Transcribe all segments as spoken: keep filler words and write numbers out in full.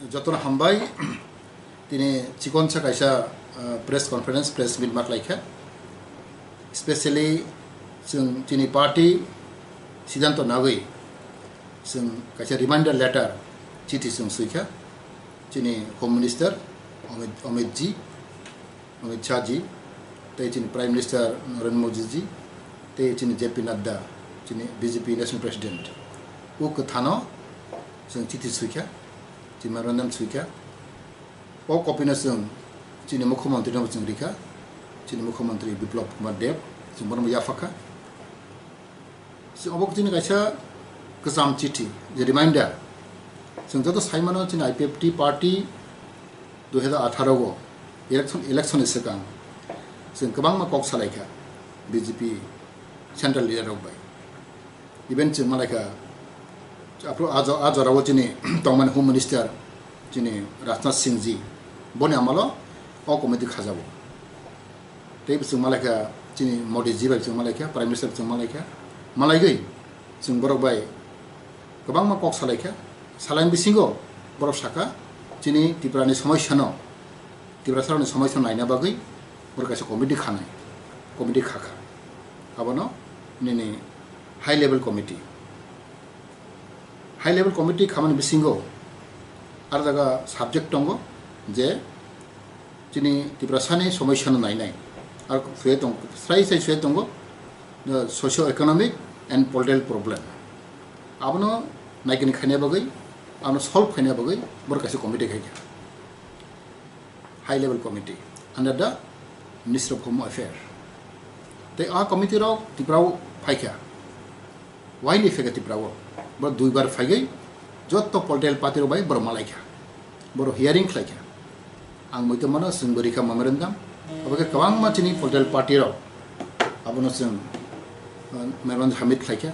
Jotono hambai. Tini chikonsa kaisa, uh, press conference, press meet ma khlaikha. Specially chwng chini party siddhanto nagwi chwng kaisa reminder letter, chithi chwng swikha chini Home Minister Amit, Amit ji, Amit Shah ji, tei chini Prime Minister Narendra Modi ji, tei chini J P Nadda, chini B J P National President. O kwthano chwng chithi swikha, chini memorandum swikha. O copy no chwng chini Mukhyamantri no chwng rikha, chini Mukhyamantri Biplab Kumar Deb, chwng bono yapha kha. Chwng obo chini kaisa kwcham chithi, je reminder. Chwng joto sai mano chini I P F T party dui hazar atharo o election, election ni swkang chwng kwbangma kok salaikha B J P central leader rok bai. Even chwng malaikha, aphuru a jo-, a jorao chini tongmani Home Minister chini Rajnath Singh ji, boni amalo o committee khajao. Tei chwng malaikha chini Modi ji bai chwng malaikha, Prime Minister chwng malaikha, malaigwi chwng borok bai kwbangma kok salaikha. Salaini bisingo borok sakha chini Tripura ni somosya no, Tiprasa rokni somosya no naina bagwi borok kaisa committee khanai, committee khakha. Abono nini high level committee. High level committee khamani bisingo ar jaga subject tongo je chini Tiprasani somosya no nainai. Ar swiya tong, srai srai swiya tongo, uh, socio economic and political problem. Abono naikani khaina bagwi, abono solve khaina bagwi borok kaisa committee khaikha. High level committee under the Ministry of Home Affairs. Tei a committee rok Tripura o phaikha. Why ni phaikha Tripura o? Bo duibar phaiwi jotto political party rok bai borok malaikha. Borok hearing khlaikha. Ang muitu mano chwng bo rikha memorandum. Abo khe kwbangma chini political party rok abono chwng, uh, memorandum submit khlaikha,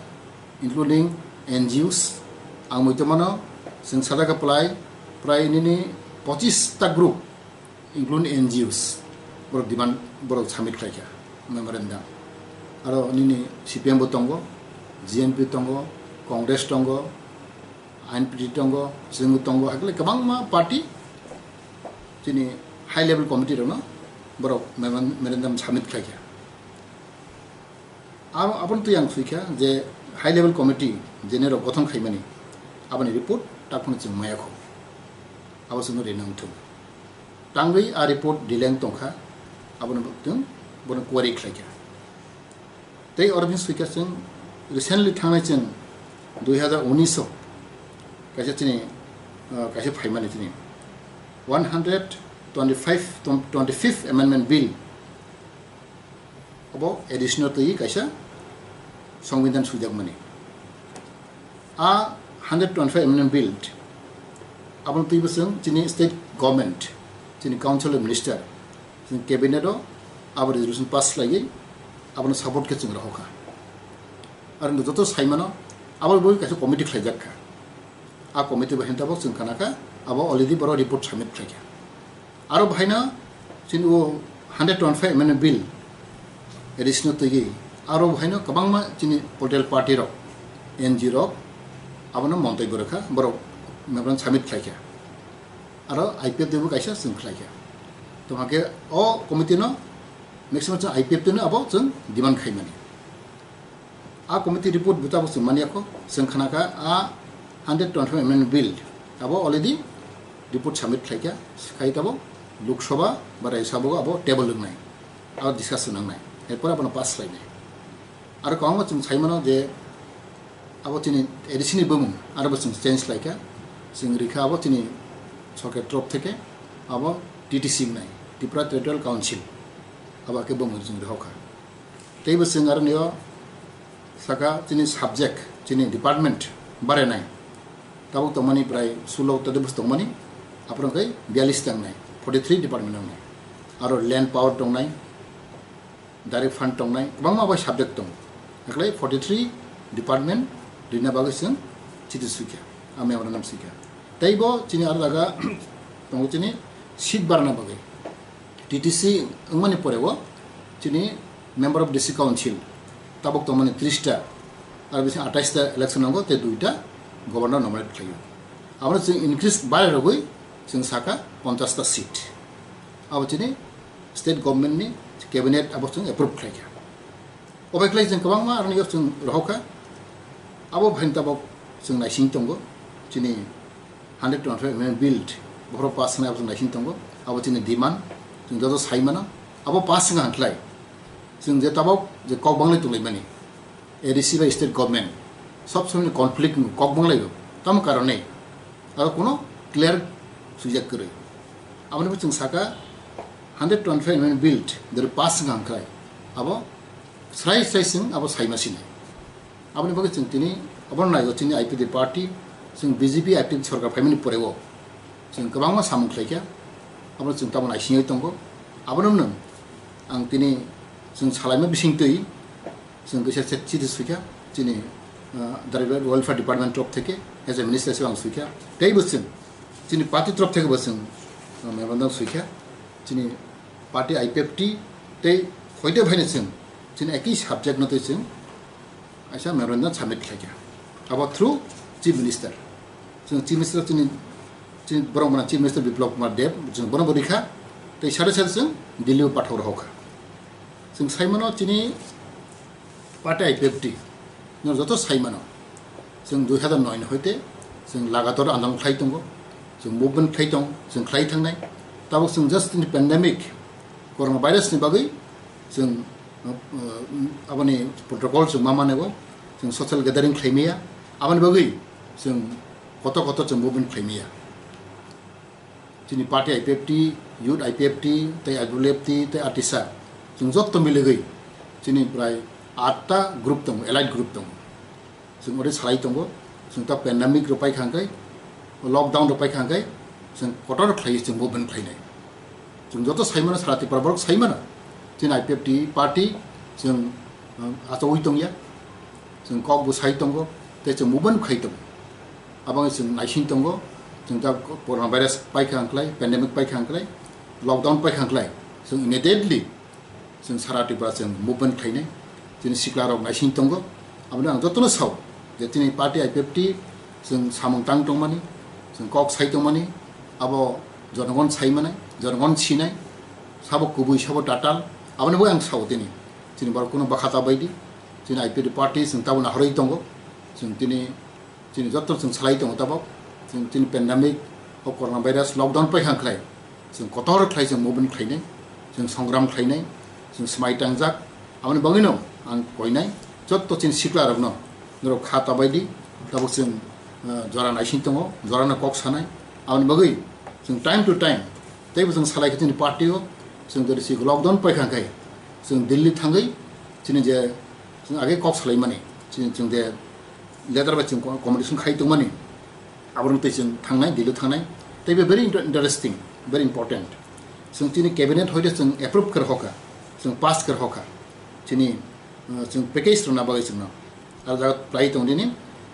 including N G Os. Ang muitu mano chwng sadaka phlai prai nini pochis ta group, including N G Os, borok demand, borok submit khlaikha memorandum. Aro nini C P M bo tongo, G N P tongo, Congress tongo, I N P T tongo, chwng tongo, hakhe kwbangma party chini high level committee rokno borok memorandum submit khlaikha. Aro aboni twi ang swikha je high level committee je nini rok gothon khaimani, aboni report takhorno chwng maya kho, abo chwngno rina wngthung. Tangwi a report delay wng tongkha, abono chwng bono query khlaikha. Tei oro bini swikha chwng recently thangnai chwng dui hazar unis o kaisa chini, uh, kaisa phaimani chini one hundred twenty-five, twenty-fifth Amendment Bill. Abo additional twi kaisa Songbidan swijak mani. A hundred twenty-five amendment bill, aboni twi bwswng chini state government, chini council of minister, chini cabinet o abo resolution pass khlaiwi abono support khe chwng rohorkha. Aro joto saimano abo bo kaisa committee khlaijak kha. A committee bo henta bo chwng khana kha, abo already borok report submit khlaikha. Aro bahaino chini o hundred twenty-five amendment bill additional twi aro bahaino kwbangma chini political party rok, N G O rok abono montoi bo rwkha, borok memorandum submit khlaikha. Aro I P F T bo kaisa chwng khlaikha. Tamo khe o committee no, maximum chwng I P F T no abo chwng demand khaimani. A committee report bo tabuk chwng manya kho, chwng khna kha a hundred twenty-five amendment bill abo already report submit khlaikha, khai tabuk Lok Sabha ba Rajya Sabha o abo table wngnai, abo discuss wngnai, erpor abono pass khlainai. Aro kwbangma chwng sai mano je abo chini A D C ni bumung aro bo chwng change khlaikha, chwng rikha abo chini sorkar torop theke abo T T C wngnai, Tripura Territorial Council, abo khe bumung chwng rihokha. Tei bo chwng aro nio saka chini subject, chini department barenai. Tabuk tongmani prai sulo todobus tongmani, aphuru khe biyalish tangnai, forty three department tongnai. Aro land power tongnai, direct fund tongnai, kwbangma bai subject tongo. Hakhe forty three department rina bagwi chwng chithi swikha, a memorandum swikha. Tei bo chini aro jaga tongo chini seat barna bagwi. T T C wngmani pore o chini member of district council tabuk tongmani tris ta, aro bisi atais ta election nango tei dui ta governor nominate khlaio. Abono chwng increase barai rogwi chwng saka ponchash ta seat. Abo chini state government ni cabinet abo chwng approve khlaikha. Obai khlai chwng kwbangma aroni yok chwng rohokha. Abo phaini tabok chwng naising tongo. Chini hundred twenty-five amendment bill bohrok pass khnai abo chwng naising tongo. Abo chini demand chwng joto sai mano. Abo pass wngkha hwnkhlai chwng je tabok je kok banglai tonglaimani A D C bai state government sob somoi conflict wngkha, kok banglaio. Tamo karone aro kuno clear swijak kwrwi. Aboni bo chwng saka hundred twenty-five amendment bill dori pass wngkha hwnkhlai abo srai srai chwng abo saima sinai. Aboni bagwi chwng tini abono naigo chini I P F T party, chwng B J P I P F T sorkar phaimani poreo chwng kwbangma samung khlaikha. Abono chwng tamo naisingwi tongo. Abono nwng ang tini chwng salaima bisingtwi chwng kisa se chiti swikha chini, ah, Tribal Welfare Department top theke, as a minister se ang swikha. Tei bo chwng chini party top theke bo chwng, ah, memorandum swikha. Chini party I P F T tei hoite phaino chwng chini ekhi subject no tei chwng kaisa memorandum submit khlaikha. Abo through Chief Minister. Chwng Chief Minister chini, chini borok mano Chief Minister Biplab Kumar Deb, chwng bono bo rikha. Tei sade sade chwng Delhi o pathok rohokha. Chwng sai mano chini party I P F T no joto sai mano. Chwng dui hazar noi ni hoite chwng lagatar andolon khlai tongo. Chwng movement khlai tong, chwng khlai thangnai. Tabok chwng just chini pandemic, corona virus ni bagwi chwng, uh, aboni protocol chwng ma mane bo chwng social gathering khlai maya. Aboni bagwi chwng kotor kotor chwng movement khlai maya. Chini party I P F T, youth I P F T, tei I P L F T, tei atisa. Chwng jotto miligwi chini prai atta group tongo, elite group tongo. Chwng ori salai tongo, chwng ta pandemic rok paikha hwnkhe, lockdown rok paikha hwnkhe, chwng kotor khlaiwi chwng movement khlainai. Chwng joto saimano sara Tripura borok saimano. Chini I P F T party chwng, um, achawi tongya. Chwng kok bo sai tongo, tei chwng movement khai tongo. Aboni chwng naising tongo, chwng ta corona virus paikha hwnkhlai, pandemic paikha hwnkhlai, lockdown paikha hwnkhlai, chwng immediately chwng sara Tripura chwng movement khlainai, chini sikla rok naising tongo. Aboni ang jotono sao je chini party I P F T chwng samung tang tongmani, chwng kok sai tongmani, abo jonogon sai manai, jonogon sinai, sabo kubui sabo tatal, aboni bo ang sao tini. Chini borok kuno bwkha ta baidi, chini I P F T party chwng tabuk nahorwi tongo, chwng tini, chini joto chwng salai tongo tabuk, chwng tini pandemic o corona virus lockdown paikha khlai, chwng kotor khlai chwng movement khlainai, chwng songram khlainai, chwng swmai tangjak, aboni bagwino ang koinai joto chini sikla rokno norok kha ta baidi, tabuk chwng, ah, jora naising tongo, jorano kok sanai, aboni bagwi chwng time to time teibo chwng salai khe chini party o chwng jodi si lockdown paikha khe chwng Delhi thangwi chini je chwng age kok salaimani, chini chwng je letter bai chwng co-, communication khai tongmani, aborok tei chwng thangnai, Delhi thangnai. Tei be very inter-, interesting, very important. Chwng chini cabinet hoite chwng approve khe rokha, chwng pass khe rokha. Chini, uh, chwng package rwna bagwi chwngno. Ar jaga prai tong dini,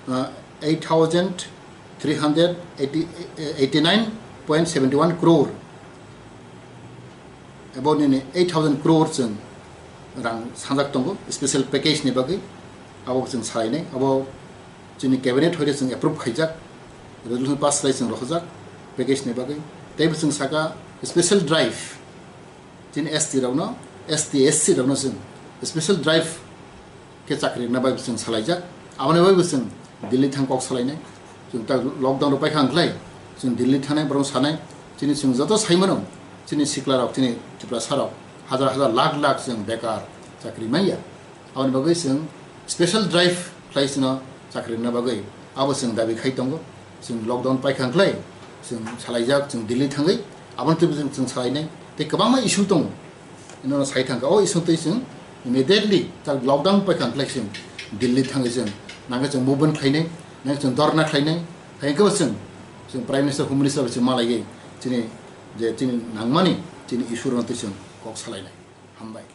uh, eight thousand three hundred eighty, eighty-nine point seventy one crore. Abo nini eight thousand crore chwng rang sanjak tongo special package ni bagwi. Abo chwng salainai, abo chini cabinet hoite chwng approve khaijak, resolution pass khlai chwng rohorjak package ni bagwi. Teibo chwng saka special drive chini S T rokno, S T, S C rokno chwng special drive khe chakri rwna bai bo chwng salaijak. Aboni bai bo chwng Delhi thang kok salainai. Chwng ta lockdown rok paikha hwnkhlai chwng Delhi thangnai, borok sanai. Chini chwng joto saimano, chini sikla rok, chini Tiprasa rok hajar hajar lakh lakh chwng bekar chakri manya. Aboni bagwi chwng special drive khlai chwngno chakri rwna bagwi abo chwng dabi khai tongo. Chwng lockdown paikha hwnkhlai chwng salaijak, chwng Delhi thangwi aboni twibo chwng, chwng salainai. Tei kwbangma issue tongo. Ino sai thangkha, o issue twi chwng immediately ta lockdown paikha hwnkhlai chwng Delhi thangwi chwng nangkhe chwng movement khlainai, nangkhe chwng dhorna khlainai. Hai hwnkhe bo chwng, chwng Prime Minister, Home Minister bai chwng malaiwi chini je chini nangmani chini issue rokno twi chwng kok salainai. Hambai.